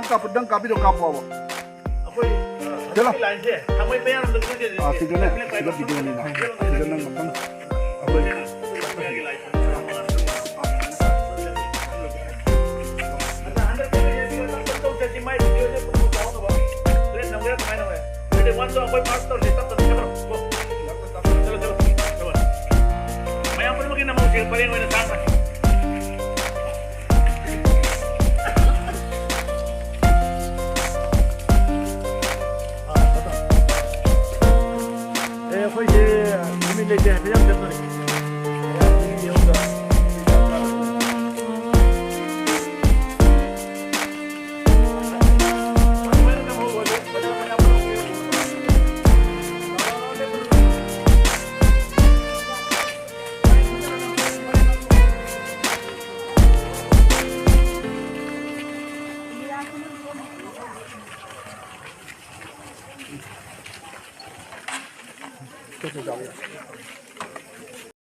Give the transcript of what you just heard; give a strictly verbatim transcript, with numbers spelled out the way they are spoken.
ꯀꯥꯞꯄ, ꯅꯪ ꯀꯥꯞꯄꯤꯔꯣ, ꯀꯥꯞꯄꯣꯕ꯫ ꯑꯩꯈꯣꯏ, ꯑ, ꯆꯠꯂꯣ꯫ ꯍꯧꯖꯤꯛꯀꯤ line ꯁꯦ ꯊꯥꯡꯃꯩ ꯃꯌꯥꯝꯗ ꯅꯠꯇꯦ, ꯑꯥ, ꯁꯤꯗꯅꯦ, ꯁꯤꯗ video ꯅꯤꯅ꯫ ꯁꯤꯗ ꯅꯪ ꯑꯝꯇꯪ ꯑꯩꯈꯣꯏ ꯃꯌꯥꯝꯒꯤ line ꯁꯦ꯫ ꯑꯗ ꯍꯟꯗꯛ ꯆꯠꯂꯁꯦ, ꯁꯤꯒ ꯇꯞ ꯇꯞ ꯇꯧ ꯆꯠꯁꯤ, ꯃꯥꯏ video ꯁꯦ ꯄꯨꯡ ꯇꯧꯅꯕ꯫ Dress ꯅꯪꯒꯦꯔꯥ ꯀꯃꯥꯏꯅ ꯇꯧꯋꯦ? ꯑꯗꯨꯗꯤ one ꯗꯣ ꯑꯩꯈꯣꯏ march ꯇꯧꯔꯁꯤ, ꯇꯞ ꯇꯞꯅ ꯆꯠꯂꯣ꯫ Go꯫ ꯆꯠꯂꯣ, ꯆꯠꯂꯣ, ꯆꯠꯂꯣ꯫ ꯃꯌꯥꯝ ꯄꯨꯝꯅꯃꯛꯀꯤ ꯅꯃꯧꯁꯦ ꯄꯔꯦꯡ ꯑꯣꯏꯅ ꯁꯥꯡꯅ꯫ ꯑꯦ, ꯑꯩꯈꯣꯏꯁꯦ ꯅꯨꯃꯤꯠ ꯂꯩꯇꯦ, ꯍꯥꯏꯐꯦꯠ ꯌꯥꯝ ꯆꯠꯇꯣꯔꯤ꯫